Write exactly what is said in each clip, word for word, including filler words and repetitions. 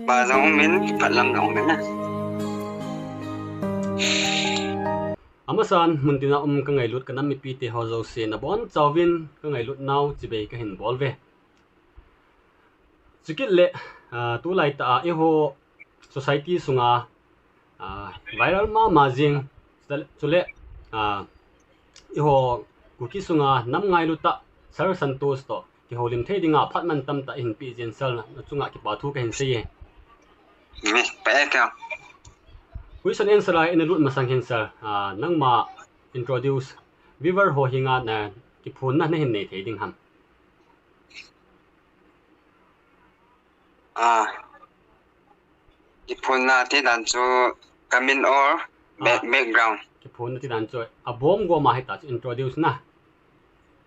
Ba jong um in, phat lam jong um in a. Amasan, muntina um ka ngailut ka nam mipite ho jouse nabonchauvin ka ngailut nau chibai ka hin bol uve. Chukit le, ah, tulai tah a eiho society sunga, ah, viral mama jing, chule, chule, ah, eiho Kuki sunga nam ngailut tah Sir Santosh toh kihoulim thei dinga phat mantam tah ihin peh jeh in Sir na, na chunga kipa thu ka hin sei e. Ni, pa e ka. Question answer a ina lut masang hin Sir, ah, nangma introduce viewer ho henga na kiphonna na hin nei thei ding ham. Ah. Kiphonna ti dan chu kamin or back-, ah, background. Kiphonna ti dan chu abom gom a hita chu introduce na.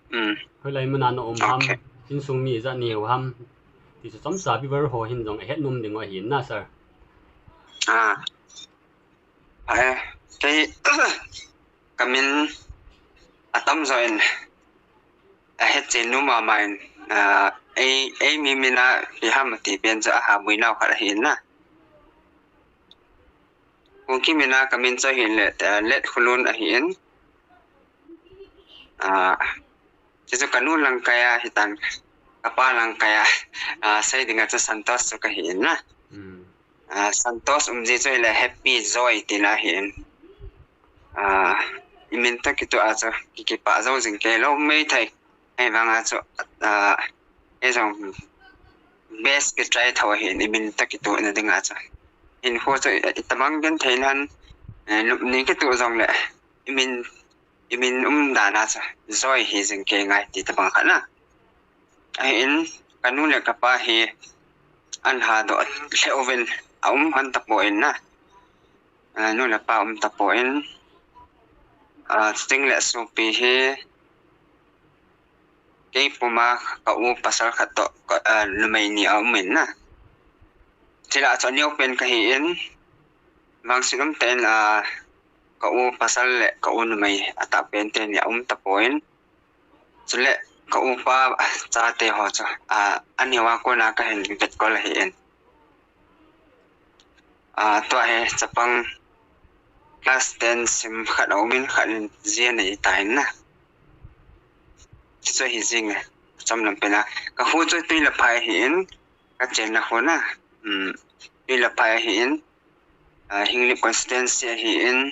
Hmm. Hoilai muna na um ham, okay, insung mi ijat nahiu ham. Ti chu chomcha viewer ho hin jong ahet nom ding u ahin na, Sir. Ah. Ai, kei, kamin atamjo in ahet chen nom mama in, ah, ei, ei mi mina ipi ham ati pen chu ahaboi nau khat ahin na. Kuki mina kamin chu ahin le, ah, Let Khulun ahin. Ah, chuchu kanu langkai a hitan, kapa langkai a, ah, sei dinga chu Santosh chu kahin na. Hmm. Ah, Santosh umji chu hile Happy Joy tina ahin. Ah, imin toh kitoh a chu ki, kipah jou jing kei lou maithei. Ahivanga chu, ah, ei jong best kitry tho ahin, imin toh kitoh na dinga chu. Hinkho chu i, itobang genthei nan, eh, lupni kitoh jongle, imin, imin um dan a chu Joy hi jing kei ngai ti tobang khat na. Ahin, kanu le kapa hi an hadoh lheh uvin aum hon tapon na. Ah, nu le pa um tapon. Ah, chuting le sopi hi kei puma ka u pasal khat toh, ka, ah, numei ni aum in na. Chule chu aneopen kahin, vangset umtah in, ah, ka u pasal le ka u numei atahpen teni aum tapon. Chule ka upa chate ho chu, ah, aneo a kona kahin vetkol ahin. Ah, tua hi chapang class ten sim khat aumin khat in G N A ahitai na. Chuchu ahi jing e, chomlam pen a. Ka kho chu Tuilaphai ahin, kachenna kho na. Hmm, Tuilaphai ahin, ah, Henglep constituency ahin,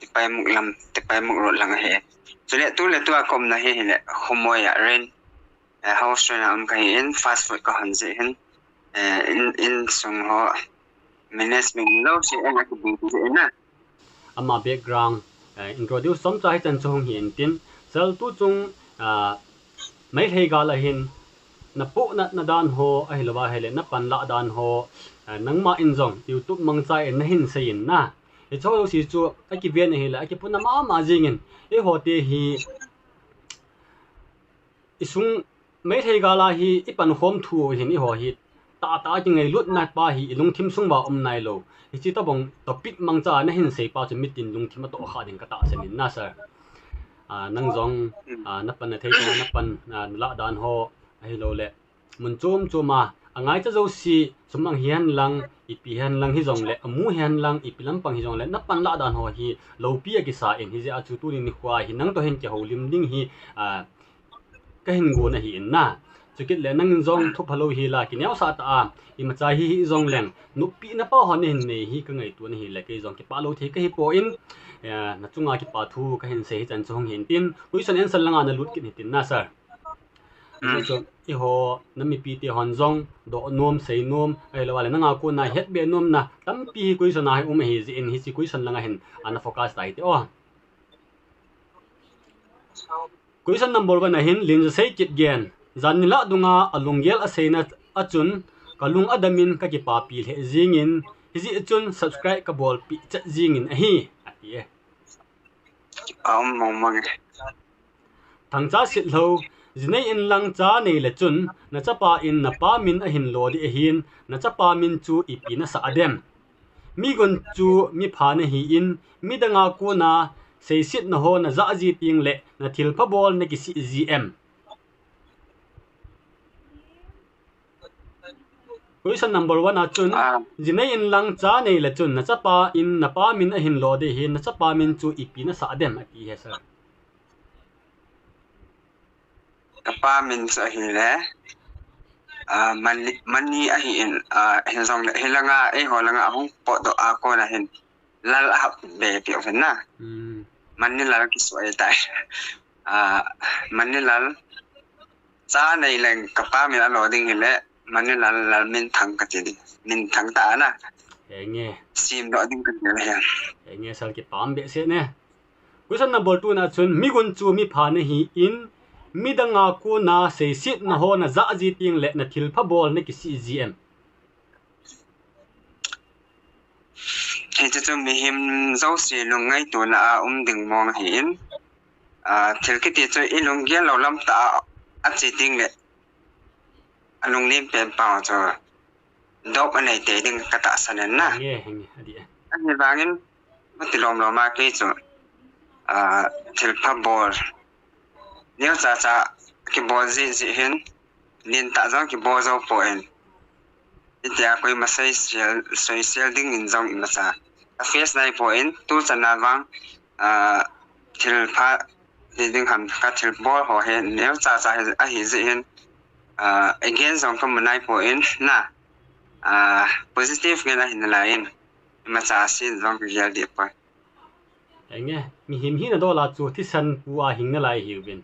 Tipaimukh lam, Tipaimukh road lang ahi. Chule tu le tua ka umna hi hile, Khomoi a rent, eh, house rent a um kahin, fast food kahon jeh hin, eh, in, insung ho management lou se en a kibol jeh in a. Ama background, eh, introduce chomcha hichan chu hung hi intin, Sir tu chung, ah, Meitei gal a hin, na pohnatna dan ho, ahilouva hile, na panlah dan ho, eh, nangma in jong, YouTube mangcha in na hin sei in na. Hiche ho jouse chu, akiven ahile, akiphonna mama jing in, eiho te hi, isung, Meitei gal a hi, ipankhom thu hin, eiho hi, tahtah a kingailutna pa hi, ilungthim sung uva um nailou. Hiche tobang topic mangcha na hin sei pa chu mitin lungthim atoh kha ding katahsan in na, Sir. Ah, nang jong, ah, na panna thei tah a, na pan, ah, na lah dan ho, ahilouleh mun chom chom a, angaicha jouse, sum ang hihen lang, ipi hihen lang hijongle, amu hihen lang, ipi lampang hijongle, na panlah dan ho hi, loupi akisa in, hijeh a chu tuni nikho hi, nang toh hin kihoulim ding hi, ah, kahin gon ahi in na. Chukit le nang in jong thupha lou hila, kineosah tah a, imacha hi hijongleng, noppi na pa ho nahin nei hi kangaito na hile, kei jong kipah lou thei kahi poi, eh, na chunga kipa thu kahin sei hichan chu hung hi intin, question answer langa na lut kit hitin na, Sir. Hmm. Hichu, eiho, nam mipite hon jong, doh nom, sei nom, ahilouva le, nanga kona hetbe nomna, tampi hi question a hi um ahi jeh in, hiche question langa hin, ana focus ta hite o. Question number one a hin, Lenjasei Kipgen, jan nilhah dunga alunggel aseina a chun, kalung adam in kakipapi lheh jing in, hijeh chun subscribe kabolpeh chet jing in ahi, ati e. Kipah um mong mong e. Thangcha Sitlhou, jinei in lang cha nei le chun, nachapa in napa min ahin lo ding ahin, nachapa min chu ipi nasah dem? Mi gon chu mipha nahi in, midang a kona seisetna ho najah ji teng le, nathilpha bol nakisih ji em? Question number one a chun, ah, ji nei in lang cha nei le chun, na chapa in na pa min ahin lo ding hi, na chapa min chu ipi na sah dem ati hi sir. Ka pa min chu ahile, ah, Mani, Mani ahin, ah, hin jong le, hilanga, eiho langa ahung potdoh a kona hin, Lal ahap be pi uvin na. Hmm. Mani Lal kisu ai tai. Ah, Mani Lal, cha nei leng ka pa min alo ding hile, Mani Lal, Lal Minthang kati ding. Minthang ta na. Henge. Simdoh ding kati le hen. Henge sir, kipah behseh e. Question number two na chun, mi gunchu mi pha nahi in, midang a kona seisetna ho na ja ji teng le na thilpha bol na kisih ji em? Hichu chu mihem jouse lungngaitona a um ding mong ahin, ah, thil kiti chu i lunggel lou lam tah a, ache teng le, alungnem pen pa chu dop anei tei ding ka tahsan in na. Henge, henge, adih e. Ahivangin, ati lom lom a kei chu, ah, thilpha bol. Neocha cha kibol ji ji hin, len tah jong kibol jou poi. Hitia koima seisel, seisel ding in jong imacha a face nai poi, tu chan a vang, ah, thilpha ti ding ham ka thilbol ho hi neocha cha hi, ahi ji hin, ah, again jong ka mu nai poi na, ah, positive ngen ahi nalai in, imacha sin jong ka gel deh poi. Henge, mihem hina dol a chu thisan pu a hing nalai hiuvin.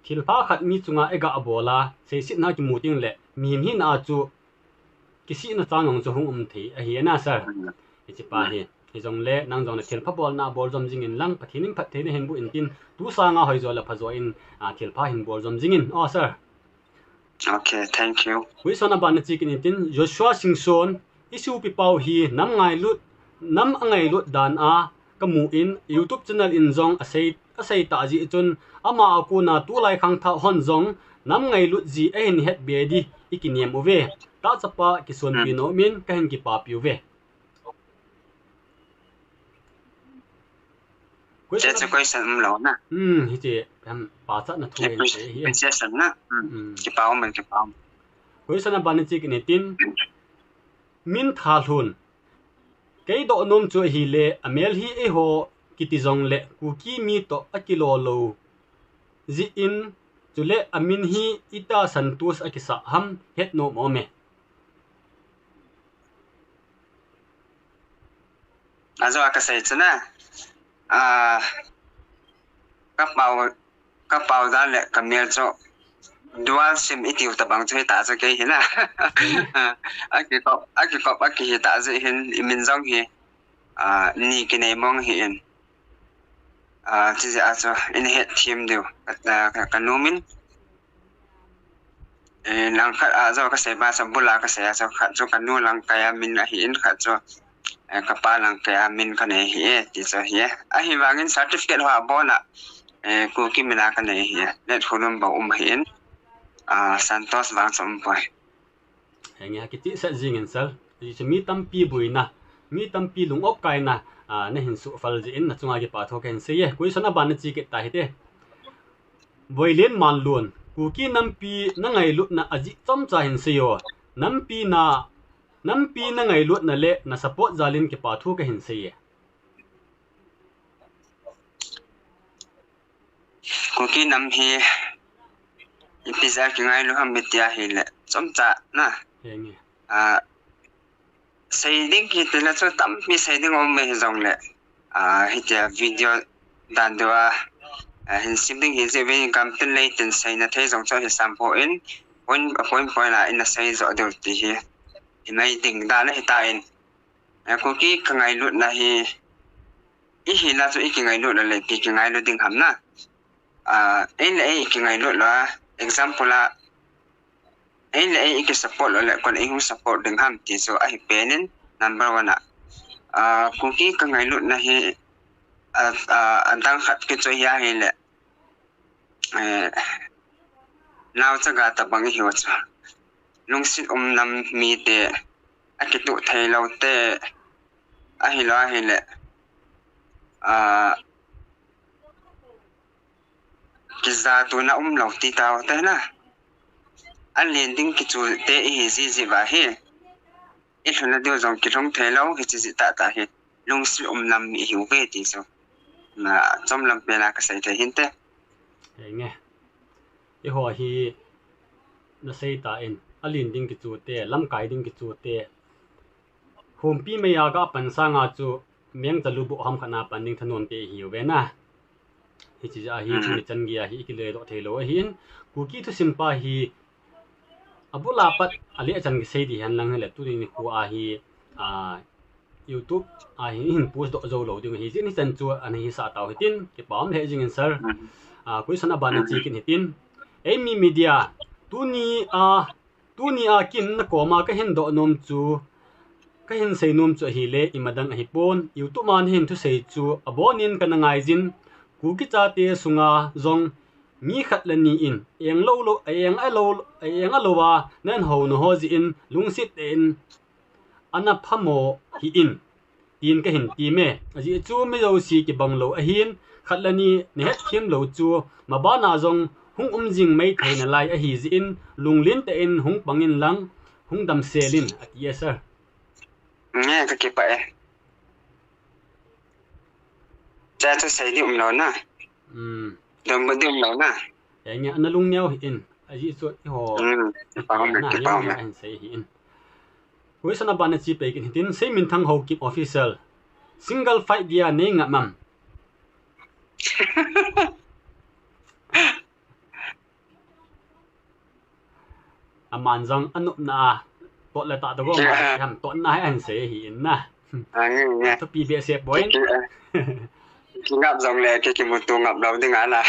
Thilpha khat mi chunga i ga bol a, seisetna kimu teng le, mihem hina a chu kisihna chan jong chu hung um thei ahi na sir. Hiche pa hi. Hijongle, nang jong le thilpha bolna bol jom jing in lang, Pathen in phatthei nahin boh in tin, tu sanga hoi jo le pha jo in, ah, thilpha hin bol jom jing in. Oh, sir. Okay, thank you. Question a ban na che kit in tin, Joshua Singson, i sopi pau hi nam ngailut, nam angailut dan a ka mu in, YouTube channel in jong asei, asei tah jeh chun, ama a kona tulai khangthah hon jong nam ngailut ji ahin het be ding i kinem uve. Tahchapa kisonpi nom in ka hin kipapi uve. Hiche chu question um lou na. Hmm, hiche, em, pachatna thu hi, appreciation na. Hmm. Hmm. Kipa um, kipa um. Question a ban na che kit in tin, Min Thalhun. Kei doh nom chu ahile, amel hi eiho kiti jong le, Kuki mi toh akilo lou jeh in, chule amin hi itih a Santosh akisah ham het nom um e. Ajou a kasei chu na. Ah, ka pau, ka pau dan le ka mel chu dual sim i tiu tabang chu hita chu kei hi na. Ah, akikop, akikop, akihi ta jeh hin i min jong hi, ah, ni kinei mong hi in. Ah, chujeh a chu in het thim diu, ka, ka, ka nom in. Eh, langkhat a jong kasei ba, sabula kasei a jong khat chu kanu langkai a min ahi in, khat chu, eh, kapa langkai a min kanei ahi e, ti chu ahi e. Ahivangin certificate ho a bon a, eh, Kuki min a kanei ahi e. Let hulum bou um ahi in, ah, Santosh vang chu um poi. Henge, akichehsah jing in sir. Hichu mi tampi boina, mi tampi lung-op kaina, ah, nahin suhfel jeh in nachunga kipa thu kahin sei e. Question a ban na che kit ta hite. Boilen Manlun, Kuki nampi na ngailutna ajeh chomcha hin sei o. Nampi na, nampi na ngailutna le na support jal in kipa thu kahin sei e. Kuki nam hi ipi jeh a kingailu ham iti ahile, chomcha na. Henge. Ah, sei ding kiti le chu tampi sei ding um e hijongle. Ah, hitia video dan deuh a, ah, hin sim ding hi jeh uvin gamtin leitin seina thei jong chu hi sam poi, point, point, point a ina sei joh diu ti hi. Hi mai ding dan ahi tan. Eh, Kuki ka ngailutna hi, ihi la chu i kingailut lou le ipi kingailu ding ham na. Ah, ei le ei i kingailut lou a, example a, ei le ei i kisupport lou le koin i hung support ding ham ti chu ahi pen in number one a. Ah, Kuki ka ngailutna hi, ah, ah, adang khat kichoi hi ahile, eh, naochaga tabang ihiu chu. Lungset um nam mite, akituh thei lou te, ahilou ahile, ah, kijatuna um lou ti tau te na. alen ding kichu te ihi jiji uva hi, ilhun nadiu jong kilhung thei lou, hichi jitah tah hi lungset um lam ihiuve ti chu na chomlam pena kasei thei hinte. Henge. Eiho hi nasei tan, alen ding kichu te, lamkai ding kichu te, humpi meiya kapan sanga chu mengcha lubuh ham khat na pan ding thanom te ihiuve na. Hichi jeh a hi, hmm, tuni chan geiya hi ikiledoh thei lou ahin, Kuki thusim pa hi abul a pat ale chan kisei ding hen lang hile, tuni nikho a hi, a, YouTube a hi hin post doh jou lou ding ahi jeh in, hichan chu ana hisah tau hitin, kipa um lheh jingin sir. Hmm. A, question aban a, hmm, che kit hitin. Eimi media, tuni a, tuni a kin nakoma kahin doh nom chu, kahin sei nom chu ahile, imadang ahipon, YouTube a nahin thusei chu abonin kana ngaijin, Kuki chate sunga jong mi khat le ni in, eng lou lou, a eng a lou, a eng a lou a, nahin hou naho jeh in, lungset tah in, ana phamo hih in, tin kahin time. Ajeh chu mi jouse kibang lou ahin, khat le ni nahet them lou chu, maban a jong hung um jing maithei nalai ahi jeh in, lunglen tah in hung pang in lang, hung damsel in, ati e sir. Nge, kakipah e. Cha chu sei ding um lou na. Hmm. Dom bu ding um lou na. Henge, ana lungneo hih in. Ajeh chu eiho, hmm, kipa um e, na, kipa um e, ahin sei hih in. Question aban a che pei kit hitin, Seiminthang Haokip Official. Single fight dia nei ngap am? Aman jong anopna a, tot le tah to go ma, ham totna hi ahin sei ahin na. A, nge, nge. Thupi behseh poi. Ki, ki, kingap jongle ki, kimuto ngap lou ding a na.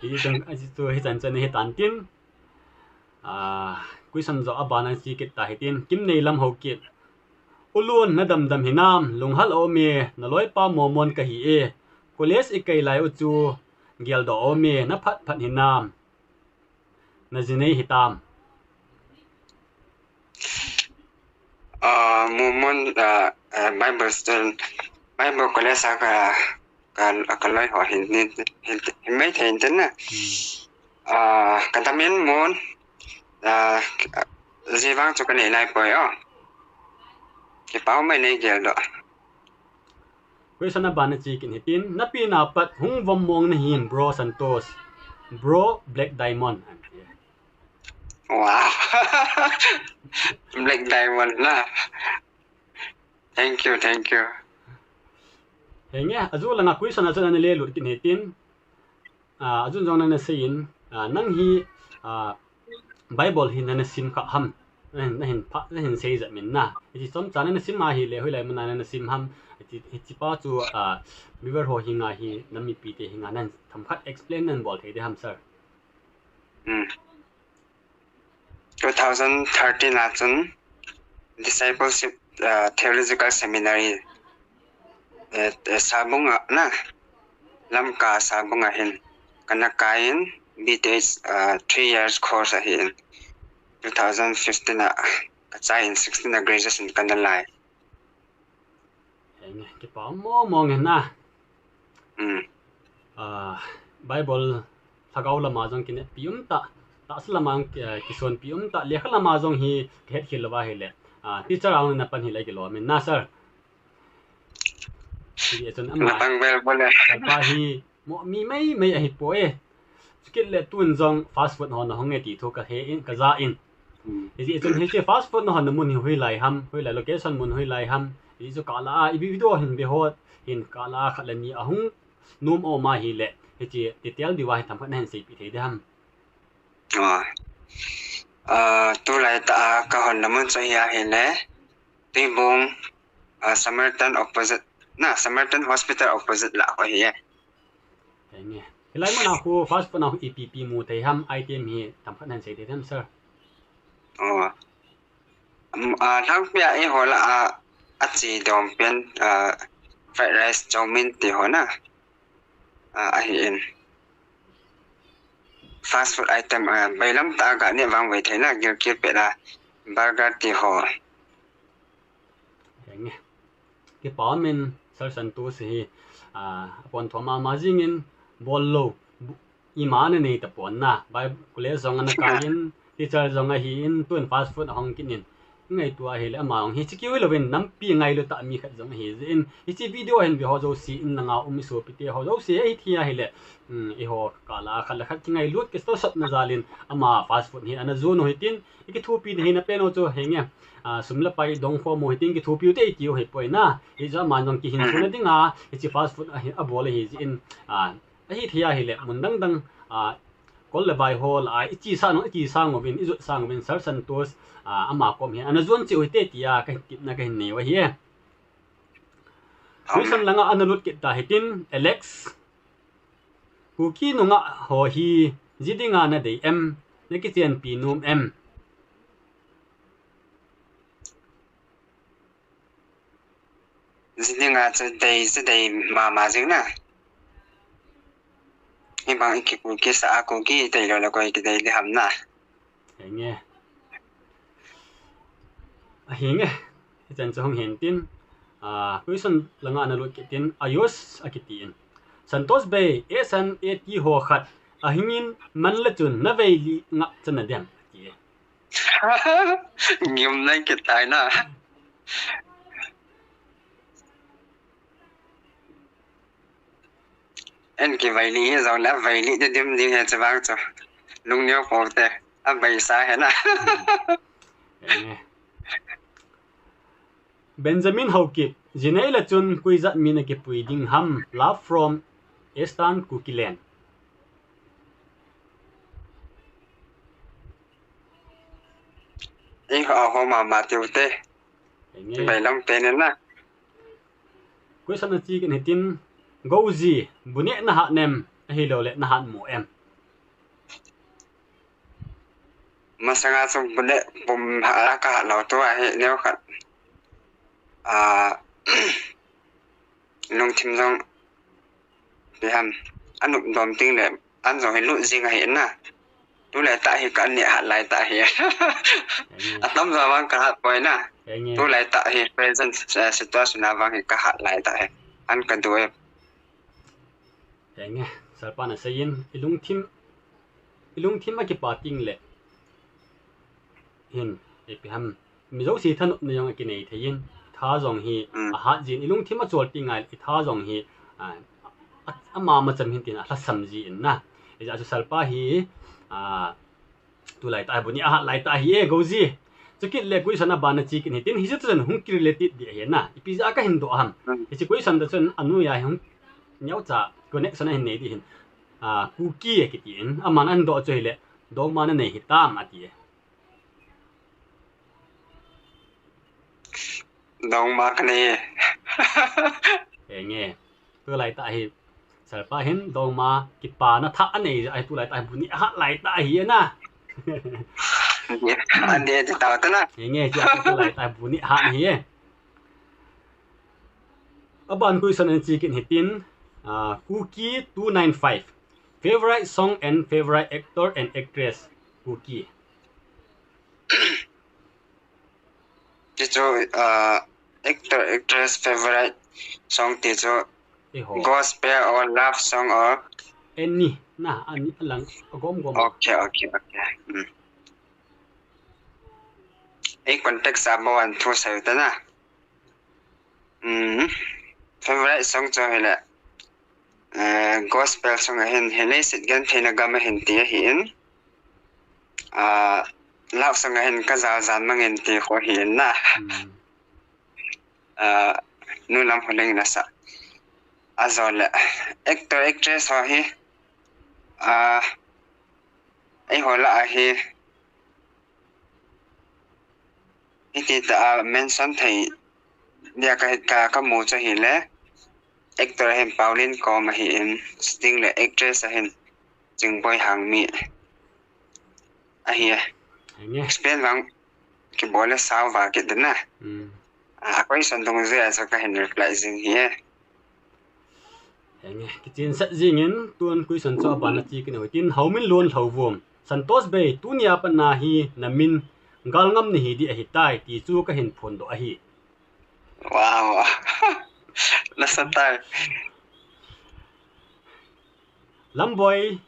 Hijeh chun, ajeh chu hichan chan hitan tin. A, question jo aban a che kit ta hitin, Kimneilam Haokip. U Lun, nadam dam hinam, lunghal a um e, naloipa Momon kahi e. College ikai lai u chu, geldoh a um e, naphat phat hinam, najinei hitam? A, Momon, a, a, Bible student, Bible college a ka, ka, kaloi ho hin, hin, hin, hin maithei inte na. Hmm. A, kadam in Mon, a, ji vang chu kanei nai poi o. Kipa um e, nei geldoh. Question aban a che kit hitin, napina pat hung vom mong nahi em bro Santos. Bro Black Diamond. Wow. Black Diamond na. Thank you, thank you. Henge, ajou langa question a chun ana lelut kit hitin. A, ajun jong nana seiyin, a, nang hi, a, Bible hi nana sim kha ham? Nahin, nahin pha, nahin sei jep in na. Hiche chomcha nana sim ahile, hoilai muna nana sim ham? Hiche, hiche pa chu, a, viewer ho henga hi, nam mipite henga nahin themkhat explain nahin bol thei ding ham, sir? Hmm. Two thousand thirteen a chun Discipleship, uh, Theological Seminary, uh, uh, Sabung a, na, Lamka Sabung a hin kana kai in, B T H, uh, three years course ahin, two thousand fifteen a kachai in, sixteen a graduation kana lai. Henge, kipa mong mong e na. Hmm. A, Bible lhagao lama jong kineppi um tah, tahsa lama jong ki, a, kisonpi um tah, lekha lama jong hi kihet khel lou ahile, a, teacher a jong napan hile kilom in na, sir. Hijeh chun ama, napang vel bole. Kapa hi mo mi mai mai ahipoi. Chukit le tun jong fast food ho nahong e ti thu kahe in, kaja in. Hmm. Hijeh chun hiche fast food nahonna mun hi hoilai ham, hoilai location mun hoilai ham. Hijeh chu kala a, i video hin be ho hin kala a khat le ni ahung nom um ahile, hiche detail diu a hi themkhat nahin seipeh thei ding ham? A, a, tulai tah a kahonna mun chu hi ahile, Tuibong, a, Samaritan opposite, na, Samaritan Hospital opposite lah a ahi e. Henge. Hilai muna khu fast food na khu ipi ipi mu thei ham, item hi themkhat nahin sei thei ding ham, sir? O. Um, a, lhangpi a eiho lah a, ache dom pen, a, fried rice, chow mein ti ho na. A, ahin. Fast food item, a, bailam tah a kaneh vangvei theina, gilkel pet a, burger ti ho. Henge. Kipa um in, Sir Santos hi, a, apon thom mama jingin, bol lou, bu-, ima ana nei tapon na. Bai college jong ana kai in, teacher jong ahi in, tun fast food ahong kit in. Ngaito ahile ama jong hiche keu hilouvin nampi ngailu tah mi khat jong ahi jeh in. Hiche video hin ve ho jouse in langa um i sopite ho jouse ahi thei ahile, um, eiho kah a khat le khat kingailut kitohsahna jal in ama fast food hi ana jon u hitin, i kithopi na hina pen u chu henge. Ah, sum le pai dong khom u hitin kithopi u te i tiu hi poi na. Hichu aman jong kihinso na dinga, hiche fast food ahi, abol ahi jeh in, ah, ahi thei ahile, mun dang dang, ah, kol le vai ho lah a, i che sang u, i che sang uvin, i jot sang uvin, Sir Santosh, ah, ama kom hi ana jon cheh u hite tia ka hin tipna ka hin nei u ahi e. Question langa ana lut kit ta hitin, Alex, Kuki nungah ho hi ji dinga na dei em, na kichenpi nom em? Ji dinga chu dei, chu dei mama jing na. Hibang i ki Kuki sa a Kuki i dei lou le koi kidei le ham na. Henge. Ahenge. Hichan chu hung hin tin. Ah, question langa ana lut kit tin. Ayush akiti in. Santosh bei, S N A T ho khat ahing in man le chun na vei li ngap chan na dem, ati e. Ngim nai kit tai na. En kivei li hi jong le, vei li di dim ding he chu vang chu. Lungneo po te. A vei sa he na. Eh. Benjamin Haokip, ji nei le chun koi jat mi na kipui ding ham, love from Eastern Kukiland. Eiho ho mama tiu te. Enge. Vei lam te ne na. Question a chi kit hitin, Gouji, bu neh na hat nem, ahilou le na hat mo em? Masanga chu bu neh pum ha la ka hat lou tua hi neo khat. Ah, lungthim jong, ipi ham, anop dom ting le, an jong hi lut jing ahi na. Tulai tah hi ka neh hat lai tah hi. Atam jo vang ka hat poi na. Enge. Tulai tah hi present, eh, situation a vang hi ka hat lai tah hi. An ka du e. Enge, Sir pa na seiyin, i lungthim, i lungthim a kipa ting le. Hin, ipi ham, mi jouse thanopna jong a kinei thei in, tha jong hi, mm, a hat jin, i lungthim a chol ting ngai, i tha jong hi, a, a, ama macham hin tin a lhasam ji in na. Ijeh chu Sir pa hi, a, tulai tah hi bu neh a hat lai tah hi e, Gouji. Chukit le question a ban a chi kit hitin, hiche chun hung ki related di ahi na. Ipi jeh a ka hin doh ham. Mm. Hiche question ta chun a noiya hi hung neocha connection a hin nei di hin. A, Kuki akiti in, aman ahin doh chu hile, dongma na nei hitam ati e. Dongma ka nei e. Enge. Tulai tah hi, Sir pa hin dongma kipa na thah a nei jeh a hi tulai tah hi bu neh a hat lai tah hi na. Ande, ande ti tao ta na. Enge, chia tulai tah hi bu neh a hat hi e. Aban question a chi kit hitin, ah, Kuki two nine five. Favorite song and favorite actor and actress, Kuki. Ti chu, ah, actor, actress, favorite song ti chu, eiho, gospel or love song or? Any, na, ani, alang, agom gom. Okay, okay, okay. Hmm. Ei context a bou an thu sei u ta na. Hmm. Favorite song chu hile, eh, gospel song ahin, hi leiset gentheina gam ahin ti ahin. Ah, love song ahin ka jal jan mangin ti kho ahin na. Hmm. Ah, Nu Lam Holing na sa. Ajole, actor, actress ho hi, ah, eiho lah a hi, hiti tah a mention thei dia ka, ka, ka mu chu hile, actor ahin Pauline Kom ahin, sting le actress ahin Chingboi Hangmi ahi e. Enge. Explain vang kibol le sao va kit na. Hmm. A, a question dungjuia chu ka hin reply jing hi e. Enge, kichen set jingin, tun question chu aban a chi kit u hitin, Haominlun Lhouvum. Santosh bei, tunia pat na hi na min Galngam nahi di ahitai, ti chu ka hin phondoh ahi. Wow. Nasa tai. Lamboi,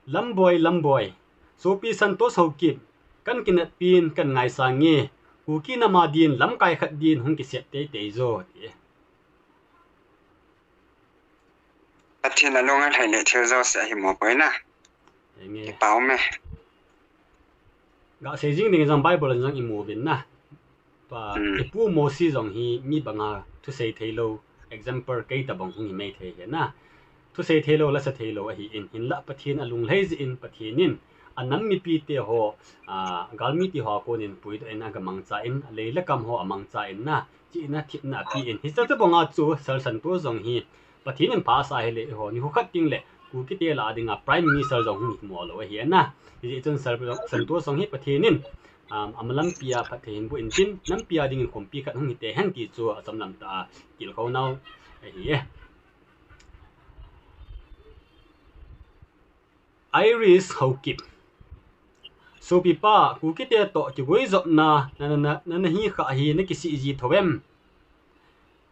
Lamboi, Lamboi. Sopi Santos Haokip, kan kinatpi in kan ngaisang e. Kuki nam a din lamkai khat din hung kisep teitei jo, ti. Pathen alung alhai le thil jouse ahi mo poi na. Henge. Kipa um e. Ga sei jing ding jong Bible in jong imu uvin na. Tua, hmm, ipu Mosi jong hi mi banga thusei theilou, example kei tabang hung hi mai thei hi na. Thusei theilou, lasa theilou ahi in, hinlah Pathen alunglhai jeh in Pathen in anam mipite ho, a, galmi te ho a konin puidoh in agamangcha in, alei le kam ho amangcha in na, chihna thepna ape in. Hiche tobang a chu Sir Santos jong hi Pathen in pha asa hile, eiho nikho khat teng le Kukite lah a dinga Prime Minister jong hung hi mo lou ahi na. Hijeh chun Sir Santos jong hi Pathen in, um, amalampi a phatthei hin boh in tin, nampi a dingin khompi khat hung hite hen ti chu achomlam tah a kilkhou nau ahi e. Iris Haokip. Sopipa, Kukite toh kiguijopna, na, na, na, na, na hi kha hi na kisih ji tho em?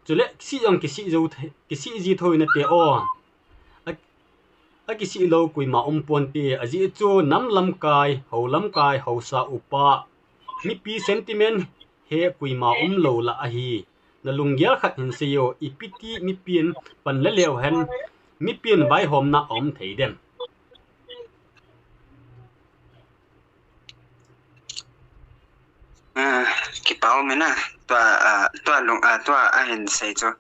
Chule kisih jong kisih jo the, kisih ji tho nate o. A, akisih lou koima um ponte, ajeh chu nam lamkai, hou lamkai, haosa upa, mipi sentiment he koima umlou lah ahi. Na lunggel khat hin seiyo, ipi ti mipin pan la leu hen, mipin vaihomna aum thei dem? Ah, kipa um e na, tua, ah, tua lung, ah, tua ahin sei chu.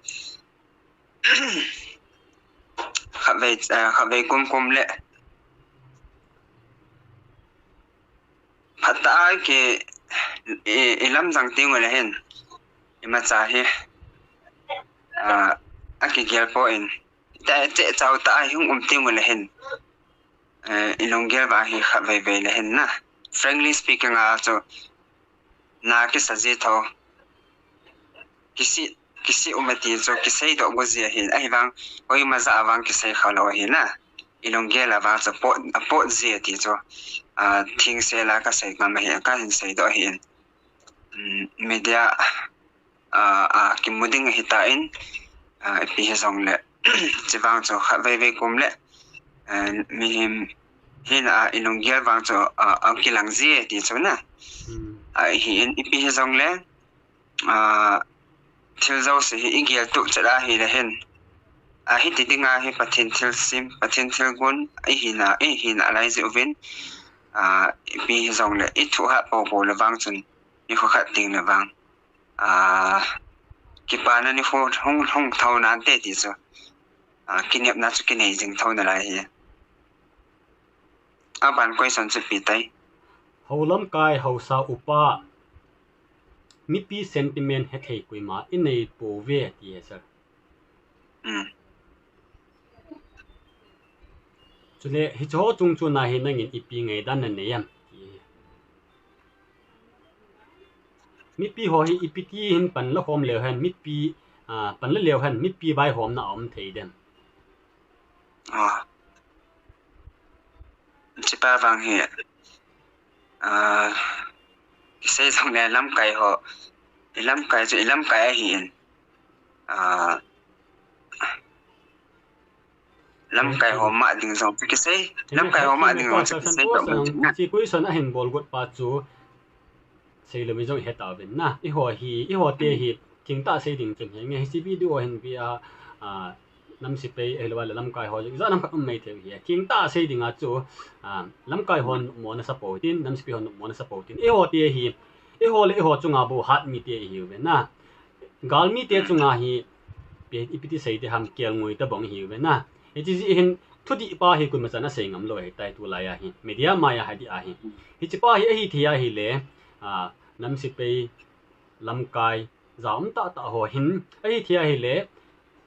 Khatvei, ah, khatvei kum kum le. Phatah a ki, i, ilam jang teng ule hin, imacha hi, ah, akigel poi. Te, te chau tah a hung um teng ule hin, eh, ilunggel vang hi khatvei vei le hin na. Frankly speaking a chu, na kisa ji tho. Kisih, kisih um e ti chu, kisei doh go ji ahin, ahivang, koima jah a vang kisei kha lou ahi na. Ilunggel a vang chu, pot, apot ji e ti chu, ah, thing sel a kasei ngam ahi, kahin sei doh ahin. Um, media, ah, ah, kimu ding ahi tan, ah, ipi hijongle, chuvang chu khatvei vei kum le, ah, mihem hina a ilunggel vang chu, ah, akilang ji e ti chu na. Hmm. Ah, ahin, ipi hijongle, ah, thil jouse hi igel tup chet ahile hin, ah, hiti dinga hi Pathen thilsem, Pathen thilgon, ihina, ihina lai jeh uvin, ah, ipi hijongle, ithu hat popo le vang chun, nikho khat teng le vang, ah, kipana nikho hung, hung thou nante ti chu, ah, kinepna chu kinei jing thou nalai hi. Aban question chu ipi tai? Hou lamkai, haosa upa, mipi sentiment hethei koima inei pouve ti ahi sir. Hmm. Chule hicheho chungchon a hi nangin ipi ngaidan nanei em? Mipi ho hi ipi ti hin pan la khom leu hen, mipi, ah, pan la leu hen, mipi vaihomna aum thei dem? Ah. Hichepa vang hi, ah, kisei jongle lamkai ho, ilamkai chu ilamkai ahin, ah, lamkai ho ma ding jong chu kisei, lamkai ho ma ding jong chu kisei. Hiche question ahin bol got pa chu seilou mi jong hetauvin na. Eiho hi, eiho te hi, kingtah sei ding chun hi nge, hiche video hin via, ah, nam sepai, ahilouleh lamkai ho jong, ijat nam khat um mai thei hi. Kingtah sei dinga chu, ah, lamkai hon mona support in, nam sepai hon mona support in. Eiho te hi, eiho le eiho chunga bou hat mite ihiuve na. Galmite chunga hi, ipi ti sei ding ham, kelngoi tabang ihiuve na. Hiche jeh hin, thudih pa hi koimachan asei ngam lou ahitai tulai a hi. Media maiya hiding ahi. Hichepa hi ahi thei ahile, ah, nam sepai, lamkai, ja um tahtah ho hin, ahi thei ahile,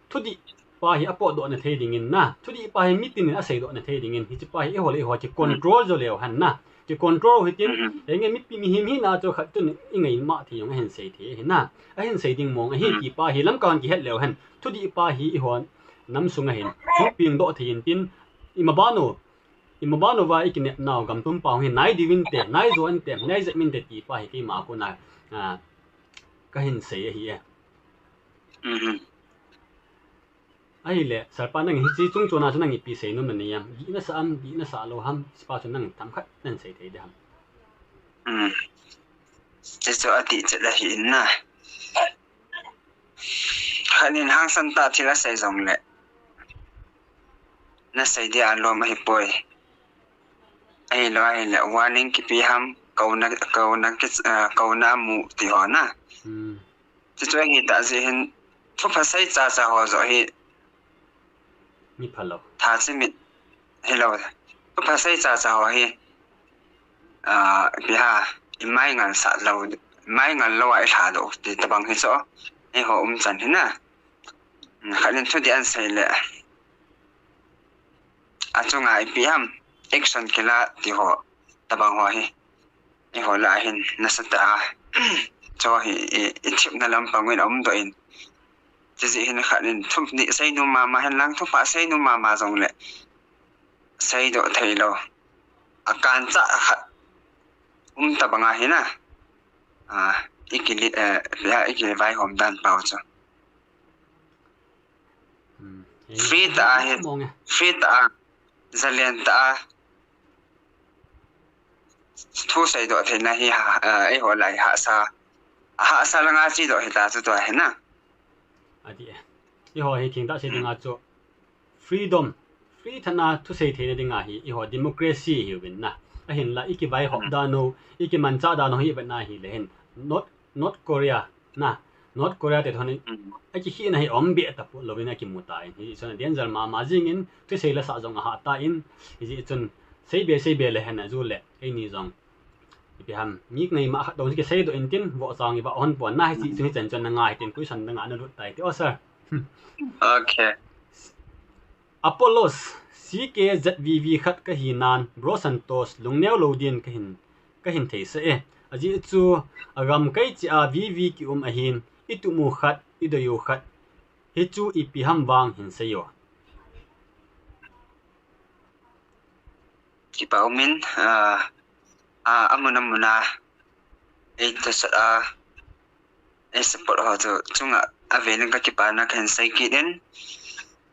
thudih pa hi apotdoh na thei dingin na, thudih pa hi mitin in aseidoh na thei dingin, hichepa hi eiho le eiho kicontrol jo leu hen na, kicontrol hitin, henge mipi mihem hina chu khat chun ingaimah thei jong ahin sei thei ahi na, ahin sei ding mong ahi ti pa hi lamkai hon kihet leu hen, thudih pa hi eiho nam sunga hin, hung pengdoh thei intin, ima banu, ima banuva ikinepnau gamtum pau hi nai diuvinte, nai jo inte, nai jep inte ti pa hi keima kona, ah, kahin sei ahi e. Ahile, Sir pa nang hiche chung chona chu nang ipi seinom nanei ham? Gihna sa ham, gihna sa lou ham, hichepa chu nang themkhat nahin sei thei ding ham? Hmm. Hiche chu adih chet ahi in na. Khat in hangsan tah thil asei jongle, nasei dia lom ahipoi. Ahilou, ahile, warning kipe ham, kouna, kouna ki, ah, kouna mu ti ho na. Hmm. Chuchu ahi tah jeh hin, thupha sei chacha ho joh hi. Mi phalou. Tha chimit hilou. Thupha sei chacha ho hi. Ah, ipi ham, imai ngal sah lou, imai ngal lou a ilha doh ti tobang hi chu. Eiho umchan hi na. Khat in thudih ahin sei le, achunga ipi ham, action kila ti ho, tobang ho hi. Eiho lah a hin nasatah a, chu hi i, ithemna lampang in aumdoh in. Chujeh hin khat in thudih seinom mama hen lang, thupha seinom mama jongle, seidoh theilou. Akancha khat um tobang ahi na. Ah, ikili, eh, ya, ikili vaihom dan pau chu. Hmm. Free tah a hi, mong e. Free tah a, zalen tah a, thu seidoh theina hi ha, ah, eiho lah a hahsa, hahsa langa chedoh hita chu tua hi na. Adih e. Eiho hi thengtah sei dinga chu freedom, free tah a thusei theina dinga hi, eiho democracy ihiuvin na. Ahinla, ikivaihop dan u, ikimanchah dan u hi ivet na hile hin, North, North Korea na, North Korea te thon in, akikhehna hi aum be tapou louvin akimu tan, hijeh chun danger mama jingin, thusei la sah jong ahahsa tan, hijeh chun seibe seibe le hen ajou le, eini jong ipi ham, mi ngaima khat dong kiseidoh intin, vohcha iva hon pon na, hiche chu hichan chun na ngai tin, question dang a nalut tai ti, o sir. Okay. Apollos, C K Z V V khat kahi nan, Bro Santos, lungneo lou din kahin, kahin theisah e. Ajeh chu, agamkai cheh a V V kium ahin, itup u khat, idei u khat. Hichu ipi ham vang hin seiyo. Kipa umin, ah, ah, amun amun a, eithusah a, eisupport ho chu chunga avelin kakipana kahin sei kit in,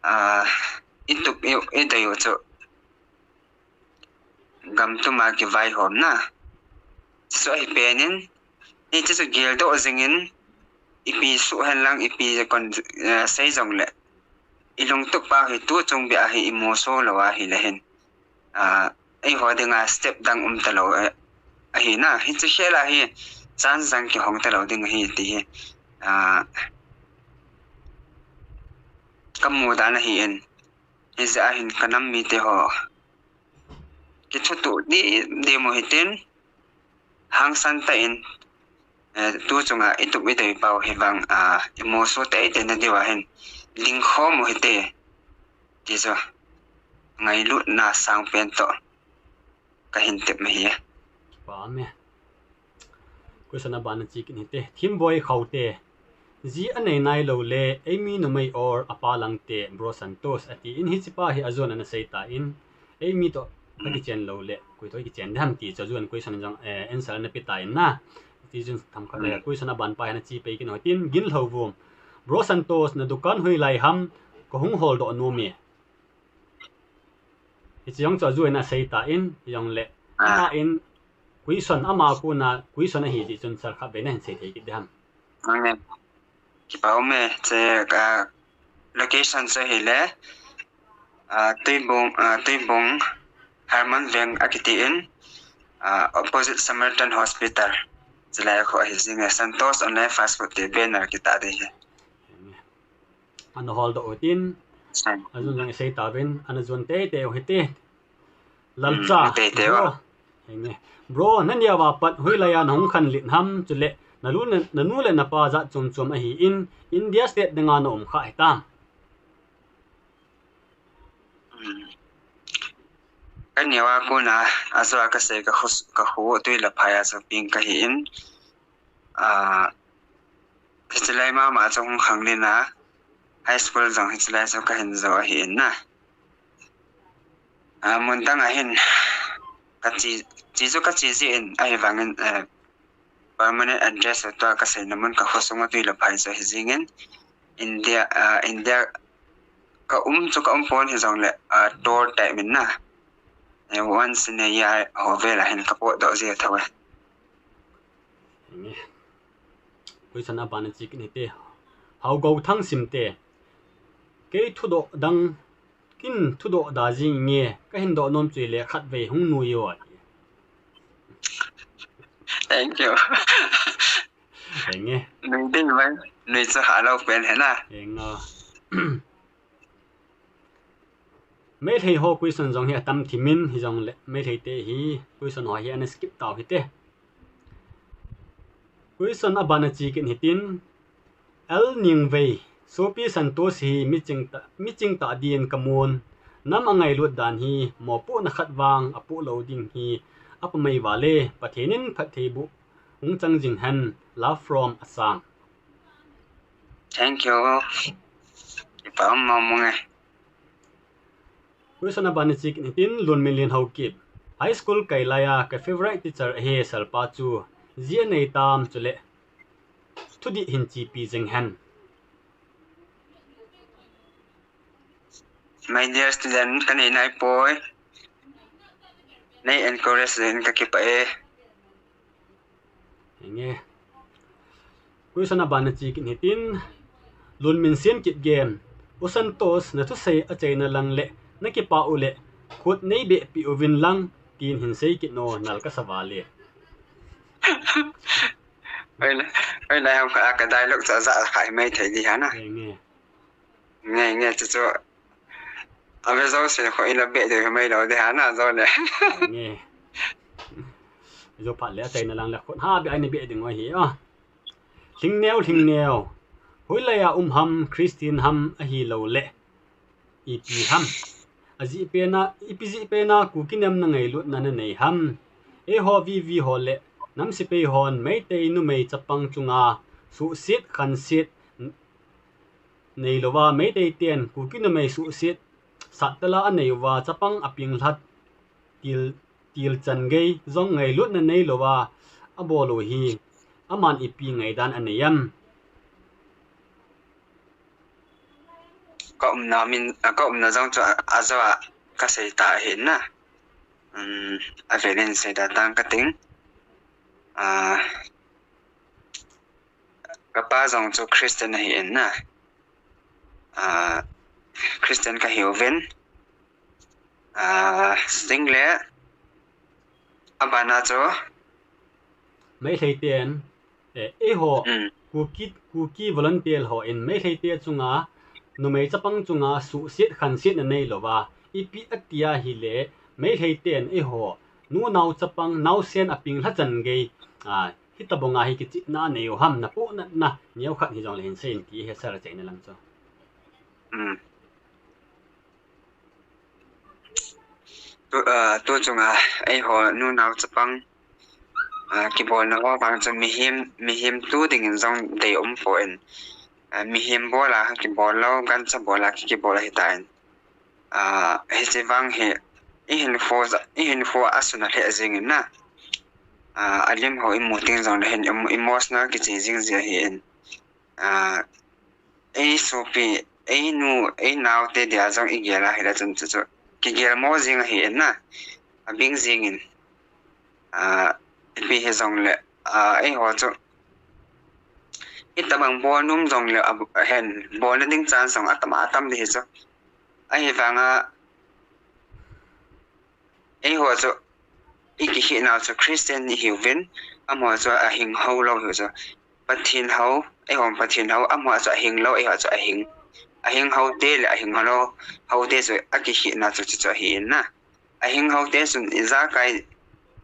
ah, itup u, idei u chu gam tuma kivaihomna. Chuchu ahi pen in, hiche chu geldoh jingin, ipi suh hen lang, ipi kon, eh, sei jongle, ilungtup pau hi tuchung beh a hi imusoh lou ahile hin, ah, eiho dinga step dang um talou, eh, ahi na. Hiche khel a hi chance dang kihong talou ding ahi ti hi, ah, kamu dan ahi in. Hijeh a hin kanam mite ho kithutuh di, di mo hitin, hangsan tah in, eh, tuchunga itup idei pau hi vang, ah, imusoh teitei na diu ahin, dingkhom u hite, ti chu ngailutna sangpen toh kahin tep ahi. Kipa ume. Question aban a che kit hite. Themboi Khaute. Ji anei nailou le, eimi numei or apa lang te, Bro Santos, ati in, hichepa hi ajon ana sei tan, eimi toh akichen lou le, koi toh kichen ding ham ti chu ajon question jong, eh, answer ana pe tan na. Ti jun themkhat le, question aban pa hi ana che pei kit hitin, Ginlhouvum. Bro Santos, na dukan hoilai ham, kahung holdoh nom e. Hiche jong chu ajon ana sei tan, hijongle, ama in question, ama kona question ahi jeh chun sir khatvei nahin sei thei kit ding ham? Amen. Kipa ume, che, ah, location chu hile, ah, Tuibong, ah, Tuibong, Herman Veng akiti in, ah, opposite Samaritan Hospital. Chulai a kho ahi jinge, Santos Online Fast Food ti banner kitah ding ahi. Ana holdoh u hitin, ajon jong isei tauvin, ana jon teitei u hite. Lalcha, Bro, henge. Bro, naneo a pat hoilai a nahung khanlet ham, chule nanu le, nanu le napa jat chom chom ahin, India state dang a na um kha hitam? Kaneo a kona, ajo a kasei, kakhu, kakhu Tuilaphai a chu peng kahin, ah, hiche lai mama chu hung khanglen a, high school jong hiche lai chu kahin jo ahin na. Ah, mun dang a hin, kache, che chu kache jin, ahivangin, eh, permanent address tua kaseina mun kakho sunga Tuilaphai chu ahi jingin, India, ah, India Ka um chu ka um pon hijongle, ah, tour type in na. Eh, once in a year ho vel a hin ka potdoh ji tho e. Nge. Question a ban a chik in hite. Hau Go Thang Simte. Kei thudoh dang, kin thudoh da jing nge, ka hin doh nom chu le khatvei hung nui o. Thank you. Nge. Nui ding mai, nui chu ha lo pen he na. Nge. Meitei ho question jong hi atam thimin hijongle, Meitei te hi question ho hi ana skip tau hite. Question a ban a chik in hitin, L Ningvei, Sopi Santosh hi miching ta, miching ta din ka mun, nam a ngailut dan hi, mopohna khat vang apoh lou ding hi, apa mai vale, Pathen in phattheiboh hung chang jing hen, love from Assam. Thank you. Ipa um ma mu nge. Question a ban a chik in hitin, Lunminlen Haokip. High school kai lai a ka favorite teacher ahi sir pa chu. Ji anei tam chule thudih hin chepi jing hen. My dear student, ka nei nai poi. Nei encourage in ka kipah e. Nge. Question a ban a chik in hitin, Lunminsiam Kipgen. U Santosh, na thusei achaina lang le, na kipah u le, khut nei beh pi uvin lang, tin hin sei kit o, nal ka sa vale. Oi la, oi la, ham ka, ka dialogue cha ja khai mai thei di ha na. Nge. Nge, nge, chu chu. Ave jouse kho ina beh ding mai lou de ha na jo le. Nge. Jo phat le achaina lang le khut ha beh a nei beh ding o hi a. Lhingneo, Lhingneo. Hoilai a um ham, Christian ham ahi lou le. Ipi ham. Ajih pen a, ipi jih pen a Kuki nam na ngailutna na nei ham. Eiho VV ho le nam sepai hon Meitei numei chapang chunga suhset, khanset, n-, nei louva, Meitei ten Kuki numei suhset, sattel a anei uva, chapang apeng lha til, til chan gei jong ngailutna nei louva, abol u hi, aman ipi ngaidan anei em. Ka umna min, ka umna jong chu a, ajo a ka sei ta ahi na. Um, avel in sei da tang ka ting. Ah, ka pa jong chu Christian ahi in na. Ah, Christian ka hiuvin. Ah, sting le, a ban a chu. Meitei ten, eh, eiho, mm, Kuki, Kuki volunteer ho in Meitei te chunga, numei chapang chunga suhset khanset na nei louva, ipi ati a hile, Meitei ten eiho, nu nao chapang, naosen apeng lha chan gei, ah, hitobang a hi kichihna nei u ham, na pohnatna neo khat hijongle hin sei in ti he sir achaina lang chu. Mm. Tu, ah, tu chunga eiho nu nao chapang, ah, kibolna ho vang chu mihem, mihem tu dingin jong dei um poi. Ah, mihem bol a kibol lou, gancha bol a ki, kibol ahi tan. Ah, hiche vang hi, i hinkho, i hinkho a sun a lheh jing in na. Ah, alim ho i mu teng jongle hin em-, emotional kiche jing ji ahi in. Ah, ei sopi, ei nu, ei nao te dia jong i gel a hile chun chu chu. Kigel mo jing ahi in na. Abing jing in. Ah, ipi hijongle, ah, eiho chu. Itobang bol nom jongle, ah, hen, bolna ding chance jong atam, atam di hi chu. Ahivanga, eiho chu, i kikhehna chu Christian i hiuvin, amaho chu ahing hou lou hiu chu. Pathen hou, eiho Pathen hou, amaho chu ahing lou, eiho chu ahing. Ahing hou te le ahing lou, hou te chu akikhehna chu, chu, chu ahi in na. Ahing hou te chun ijakai,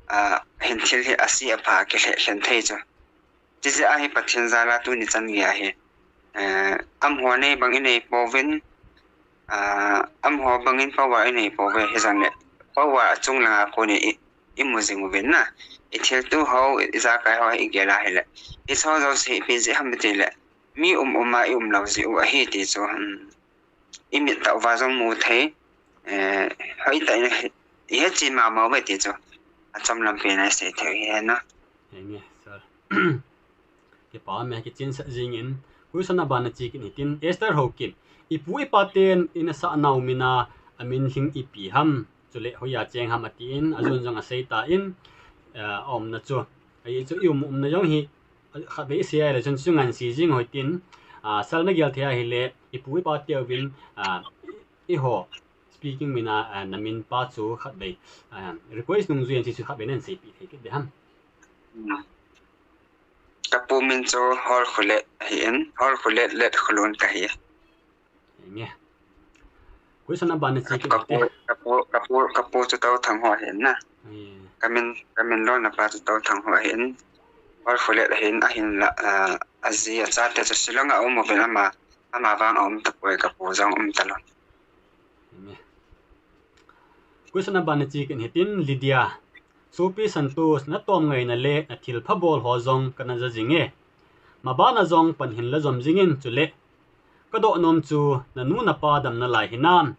ah, hin thil hi ase apha kilheh khen thei chu. Chijeh a hi Pathen jal a tuni chan gei a hi, eh, amaho nei bang i nei pouvin, ah, amaho bangin power i nei pouve, hijongle power achung langa kon i, i mu jing uvin na. I thilto ho, i jakai ho i gel a hile. I cho jouse ipi jeh ham tile, mi um um a i um lou jeh u ahi ti chu, hmm. I mit tah uva jong mu thei, eh, hoitah in i he, i he chen mama uve ti chu, achom lampi in a i sei thei u hi na. Henge, sir. Kipa me kichen sah jingin, question abana che kit hitin, Esther Haokip, ipu ipa ten ina sah nau mina amin lhing ipi ham, chule hoiya cheng ham atin, ajun jong asei tan, eh, aumna chu. Ahi chu i um, umna jong hi, khatvei isei a le chun chu ngan sei jing hoi tin, ah, sal na gel thei ahile, ipu ipa teuvin, ah, eiho speaking mina, ah, namin pa chu khatvei, ah, request nungjui in chu khatvei nan seipeh thei kit de ham. Hmm. Kapu min chu Horkhulet ahin, Horkhulet Letkholun kahi. Nge. Question abana che kit kapu, kapu, kapu, kapu chu Touthang ho ahin na. Kamin, kamin lolna pa chu Touthang ho ahin. Horkhulet ahin, ahinla, ah, aji achate chu Shillong a um uvin ama, ama vang aum tapoi, kapu jong um talou. Question abana che kit hitin, Lydia. Sopi Santosh, natom ngaina le nathilpha bol ho jong kana ja jinge. Mabana jong pan hin la jom jingin chule. Kadoh nom chu nanu napa damna lai hinam,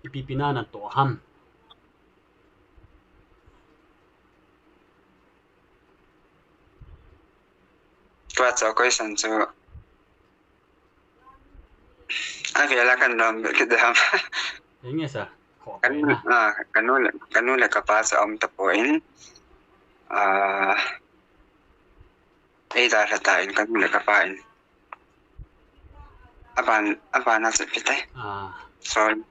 ipi pi na natoh ham. Tua chu question chu. Avela kan lom kit ham. Nge sir. Kanu le, ah, kanu le, kanu le kapa chu aum tapon. Ah, eidalha tan kanu le kapa in. Aban, abana chu ipi tai. Ah. Sorry.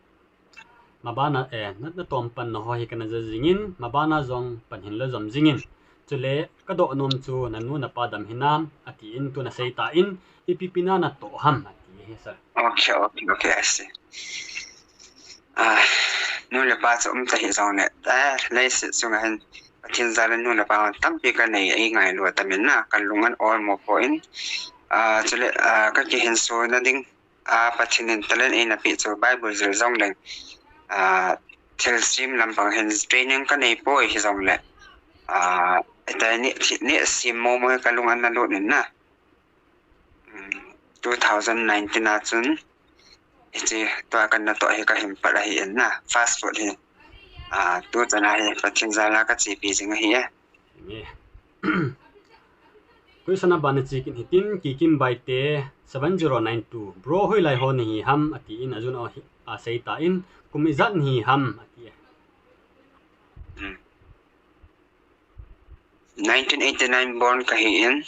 Mabana, eh, na, natom panna ho hi kana ja jingin, mabana jong pan hin la jom jingin. Chule, kadoh nom chu nanu napa dam hinam, atin tun asei tan, ipi pi na natoh ham, ati hi sir. Okay, okay, okay, I see. Ah, nu le pa chu um ta hijongle, ah, leiset chunga hin, Pathen jal a nu le pa tampi kanei, eingailu tamin na, kalung ana olmo pon. Ah, chule, ah, kakihinso na ding, ah, Pathen in talent eina peh chu Bible jil jongleng, ah, thilsem lampang hin training kanei poi hijongle, ah, ita ni, ni sem momo hi kalung ana lut in na. Hmm, two thousand nineteen a chun, hiche tua kana toh hi kahin pat ahin na, fast food hi. Ah, tuchan a hi Pathen jal a kachepi jing ahi e. Nge. Question abana che kit hitin, Kikim Baite seven zero nine two. Bro, hoilai ho nahi ham, atin, ajun a hi, asei tan, kum ijat nahi ham, ati e. Hmm. Nineteen eighty-nine born kahin,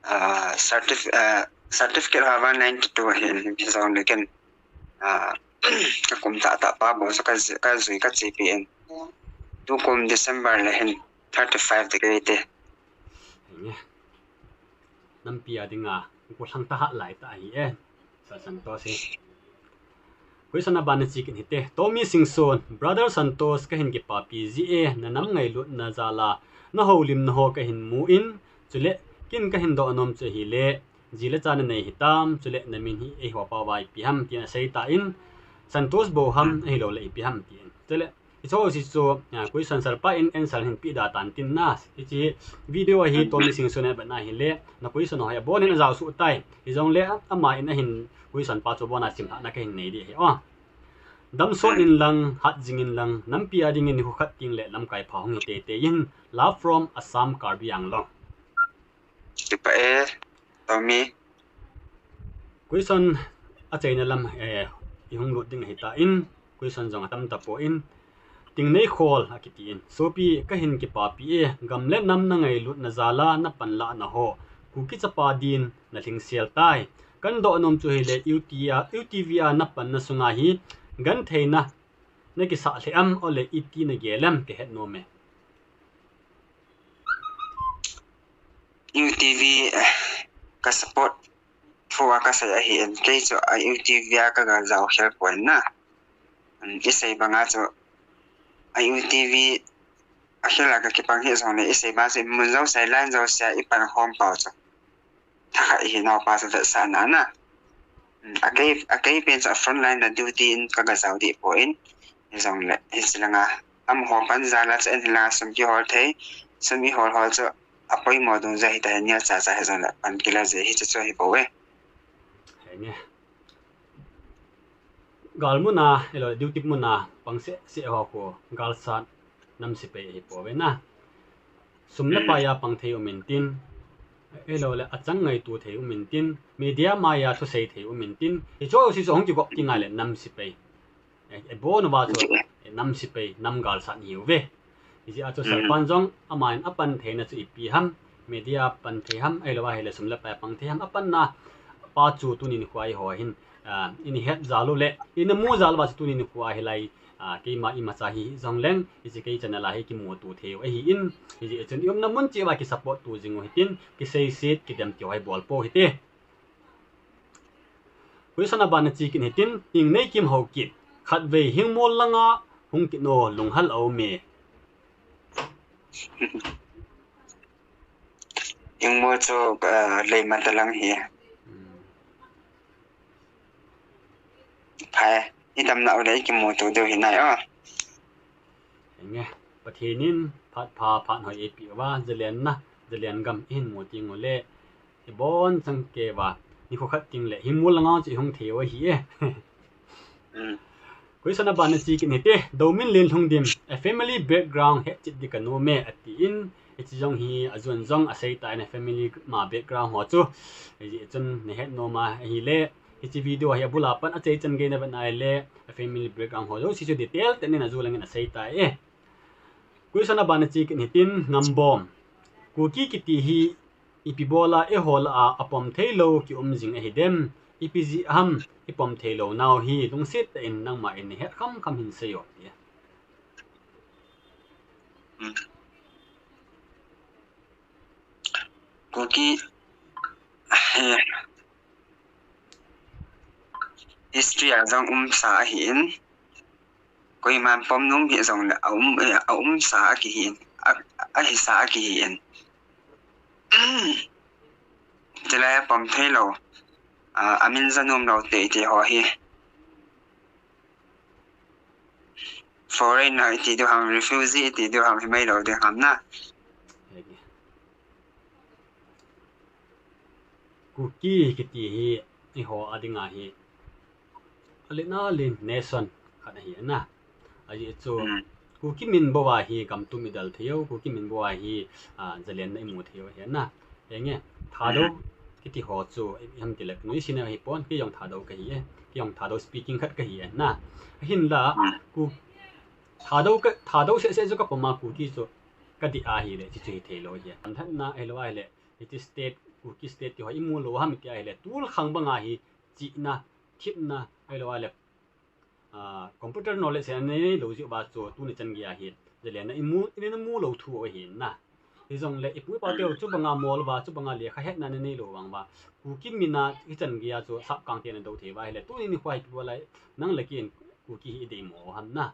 ah, certif-, ah, certificate ho vang ninety-two ahin, hijongle ken, ah, kakum tahtah pa bou chu ka, kajui kachepi in. Tukum December le hin thirty-five ding kati. Nge. Nampi a dinga, gollhang tahat lai tah ahi e. Sir Santosh hi. Question abana che kit hite. Tommy Singson, Brother Santosh kahin kipapi ji e, nanam ngailutna jal a, nahoulimna ho kahin mu in, chule, ken kahin doh nom chu ahile, ji le cha nanei hitam, chule, namin hi eiho pao a ipi ham, tin asei tan, Santosh bou ham, ahilou le ipi ham, tin. Chule, Hiche ho jouse chu, ah, question sir pa in answer hin pe da tan tin na. Hiche video a hi Tommy Singson in avet na ahile, na question ho hi abon in ajao suh tai. Hijongle ama in ahin question pa chu abon a simlhahna kahin nei ding ahi o. Damsot in lang, hat jing in lang, nampi a dingin nikho khat teng le lamkai pha hung hi teitei in. Love from Assam, Karbi Anglong. Kipah e, Tommy. Question achaina lam, eh, ihung lut ding ahitan, question jong atam tapon, Tingneikhol akitin, sopi kahin kipapi e, gam le nam nangailutna jal a napanlahna ho, Kuki chapa din nalhing sel tai. Kadoh nom chu hile U T V a, U T V a napanna sunga hi, gentheina nakisah lheh am, ole iti nagel em kahet nom e. U T V, eh, ka support thu a kasei ahin, kei chu a U T V a kaga jao khel pon na. Um, isei banga chu a U T V a khel a kakipang hijongle, isei banga chu mun jouse, line jouse a ipan khom pau chu thakhat ihi nau pa chu vetsahna na. Um, akei, akei pen chu a front line a duty in kaga jao deh pon, hijongle, hiche langa amaho pan jal a chu eiho langa sum kihol thei, sum ihol hol chu apoimo dungjui ahitai, neocha cha hijongle pan kila jeh hiche chu ahi bou e. Henge. Gal muna, ahilou le duty muna pang seh seh ho khu, gal sat nam sepai ahi pouve na. Sum le pai a pang thei um intin, Ahilou le achang ngaito thei um intin, media maiya thusei thei um intin, hiche jouse chu hung kigop kingai le nam sepai. Eh, eh, bon uva chu, eh, nam sepai, nam galsat ihiuve. Hijeh a chu Sir pan jong, aman apan theina chu ipi ham, media pan thei ham, ahilou ahile sum le pai pang thei ham, apanna pa chu tuni nikho a eiho hin, ah, ini het jal u le, ina mu jal uva chu tuni nikho a hilai, ah, keima imacha hi jongleng, hiche kei channel a hi kimuto thei u ahin, hijeh chun i umna mun cheh uva kisupport to jing u hitin, kiseiset, kidem ti ho hi bol pou hite. Question aban a che kit hitin, Tingneikim Haokip, khatvei Hingmol langa hung kit o, lunghal a um e. Hingmol chu, ah, Leimatal lang hi. Hmm. Pha, i damna u le i kimuto diu hi nai o. Henge, Pathen in phat pha phat hoi eipeh uva, Zalen na, Zalen gam ihin mu teng u le, ibon chang kei uva, nikho khat teng le Hingmol langa chu ihung thei u ahi e. Hmm. Question aban a che kit hite, Domin Lenlhungdim, a family background hetchet ding kanom e, atin, hiche jong hi ajon jong asei tan, a family ma background ho chu, hijeh chun nahet nom a ahile, hiche video hi abul a pat achai chan gei navet na ahile, a family background ho jouse chu detail tah in ajon langin asei tai e. Question aban a che kit hitin, Ngambom, Kuki kiti hi ipi bol a eiho lah a apom thei lou ki um jing ahidem, ipi jeh ham ipom thei lou nau hi, lungset tah in nangma in nahet kham kham hin sei o, ati e. Hmm. Kuki, eh, history a jong umsa ahin, koiman pom nom hih jongle a um, eh, a umsa akihin, a, ahisa akihin. Chule pom thei lou, ah, amin ja nom lou tei tei ho hi. Foreigner iti diu ham, refugee iti diu ham, himai lou ding ham na. Kuki kiti hi eiho a dinga hi alen alen nation khat ahi na. Ajeh chu, hmm, Kuki min bou a hi gam tum idal thei u, Kuki min bou a hi, ah, Zalen na imu thei u ahi na. Henge, Thadou, hmm, kiti ho chu, i ham tile, noise na hipon, kei jong Thadou kahi e, kei jong Thadou speaking khat kahi e na. Ahinla, hmm, Ku-, Thadou ka, Thadou seh seh chu kapom a, Kuki chu kadih ahile, hiche chu hithei lou ahi. Anthatna ahilou ahile, hiche state, Kuki state ti ho imu lou ham iti ahile, tulkhang banga hi, chihna, thepna, ahilou ahile, ah, computer knowledge hi anei lou jeh uva chu tuni chan geiya hi, Zalen na imu, ina mu lou thu ahi na. Hijongle ipu ipa teu, hmm, chubanga mol uva, chubanga lekha hetna anei lou vang uva, Kuki min a hichan geiya chu sapkang te ana dou thei uva ahile, tuni nikho hi ipi bol a nang le kei in Kuki hi ideimo ham na.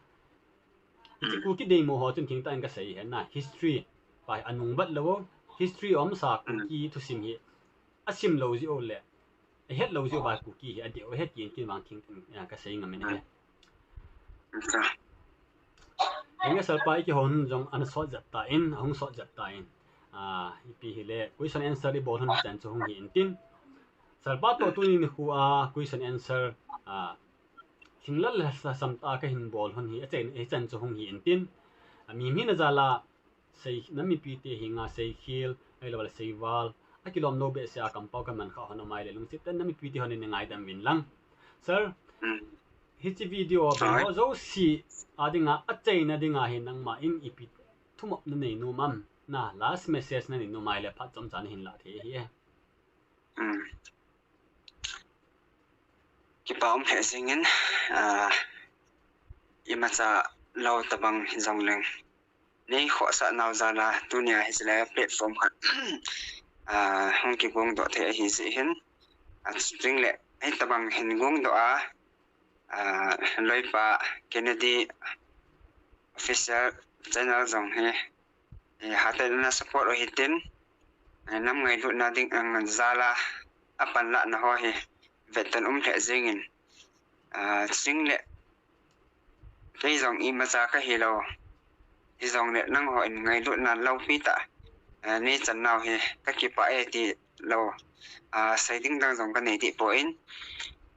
Hiche, hmm, Kuki deimo ho chun thengtah in kasei ahi na, history pa hi anung vet lou, history umsa, hmm, Kuki thusim hi asim lou jeh u le, ahet lou jeh uva Kuki hi adih u ahi tin kei vang thengtah in, ah, kasei ngam in ahi. Acha. Henge Sir pa, ikihou jong ana sot jep tan, ahung sot jep tan. Ah, ipi hile, question answer ibol hon hichan chu hung hi intin. Sir pa toh tuni nikho a question answer, ah, thinglel le sa-, sam tah a kahin bol hon hi, achaina hichan chu hung hi intin. Ah, mi, mi na jal a, sei, nam mipi te henga seikhel, ahilou le seival, akilom lou behseh a kampao kaman kha hon um ahile lungset tah in nam mipi te hon in ngaidam uvin lang. Sir, hmm, hiche video a ben ho jouse a dinga, achaina dinga hi nangma in ipi thumop nanei nom am, na last message nanei nom ahile phat chomcha nahin lah thei ahi e. Hmm. Kipa um lheh jengin, ah, imacha lou tabang hijongleng, nei khohsah nau jal a tunia hiche lai a platform khat, ah, hung kigong doh thei ahi jeh hin, ah, chuteng le hitabang hin gong doh a, ah, loipa Kennedy Official Channel jong hi, eh, hatah in ana support u hitin, eh, nam ngailutna ding, eh, jal a apanlahna ho hi vetan um lheh jengin, ah, chuteng le kei jong imacha kahi lou, hijongle nangho in ngailutna loupi tah, eh, neichan nau hi kakipah e ti lou, ah, sei ding dang jong kanei deh poi,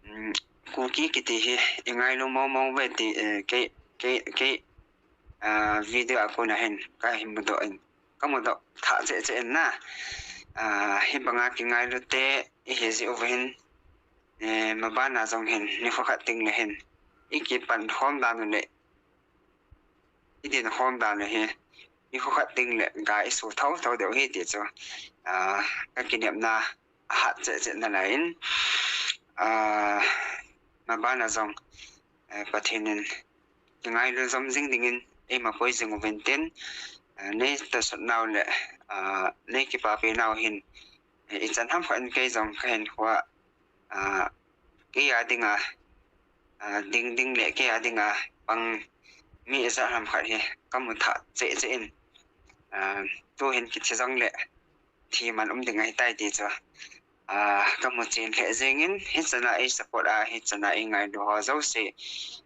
um, Kuki kiti hi ingailu mong mong uve ti, eh, kei, kei, kei, ah, video a kona hin kahin mudoh in, kamudoh thah cheh cheh in na. Ah, Hibanga kingailute ihi jeh uvin, eh, mabana jong hin nikho khat tengle hin ikipan khom dan u le, idin khom dan u hi nikho khat tengle ga isu thotho diu ahi ti chu, ah, kakinepna ahat cheh cheh nalai in, ah, mabana jong, eh, Pathen in kingailu jom jing dingin eima pui jing uvin tin, ah, nei tahsan nau le, ah, nei kipapi nau hin, eh, ichan ham khat in kei jong kahinkhoa, ah, kei a dinga, ah, ding ding le kei a dinga pang mi ijat ham khat hi kamu tha cheh cheh in, ah, tuhin kithi jongle thi man um ding ahitai ti chu, ah, kamu chen lheh jengin, hichana ei support a, hichana ei ngailu ho jouse,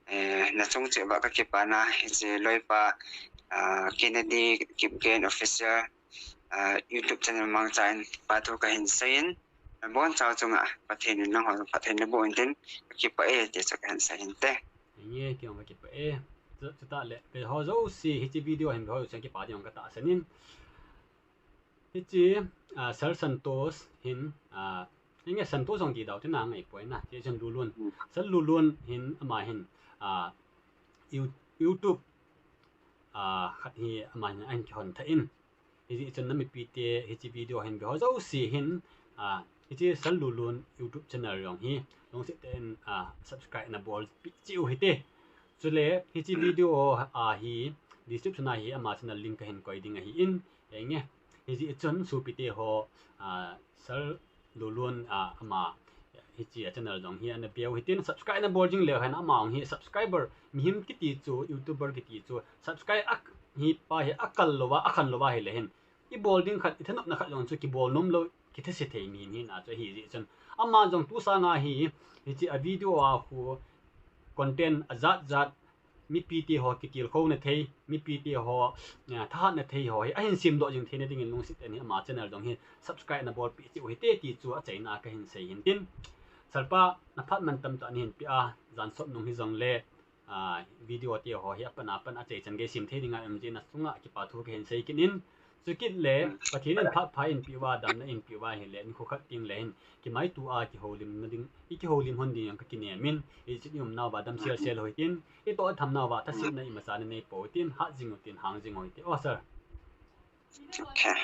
eh, nachung cheh uva kakipana, hiche loipa, ah, Kennedy Kipgen Official, ah, YouTube channel mangcha in kipa thu kahin seiyin, nabonchau chunga Pathen in nangho jong phatthei naboh in tin, kakipah e ti chu kahin sei hinte. Henge, keijong kakipah e. Chu, chutah le, keiho jouse hiche video hin ho jouse kipa ding jong katahsan in. Hiche, ah, Sir Santosh hin, ah, henge, Santosh jong ti dau tina ngaipoi na, hiche chun Lulun. Sir Lulun hin ama hin, ah, You-, YouTube, ah, khat hi ama hin ahin kihon thah in. Hijeh chun namipite hiche video hin veho jouse hin, ah, hiche Sir Lulun YouTube channel jong hi lungset tah in, ah, subscribe nabol peh cheh u hite. Chule hiche video a hi description a hi ama channel link kahin koi ding ahin, henge. Hijeh chun sopite ho, ah, Sir Lulun, ah, ama hiche a channel jong hi ana veu hitin, subscribe nabol jing leu hen, ama jong hi subscriber, mihem kiti chu, YouTuber kiti chu, subscribe a, hipa hi akal louva, akhan louva hile hin, ibol ding khat, ithanopna khat jong chu kibol nom lou, kithase thei mihem hina chu ahijeh chun, ama jong tu sanga hi hiche a video a khu content ajat jat, mipite ho kitilkhouna thei, mipite ho, eh, thahatna thei ho hi ahin semdoh jing theina dingin lungset tah in hi ama channel jong hi subscribe nabol peh cheh u hite ti chu achaina a kahin sei hin tin. Sir pa, naphat mantam tah nahin peh a, jan sot nung hijongle, ah, video te ho hi apan apan achaichan gei sem thei dinga um jeh in nachunga kipa thu kahin sei kit in. Chukit le, Pathen in phat pha eipeh uva, damna eipeh uva hile, nikho khat tengle hin kimaitua kihoulimna ding, ikihoulim lhon ding jong kakinem in, ichun iumnauva dam sel sel u hitin, itoh tham nauva thasetna imacha nanei pou hitin, hat jing utin, hang jing u hite. O sir. Okay.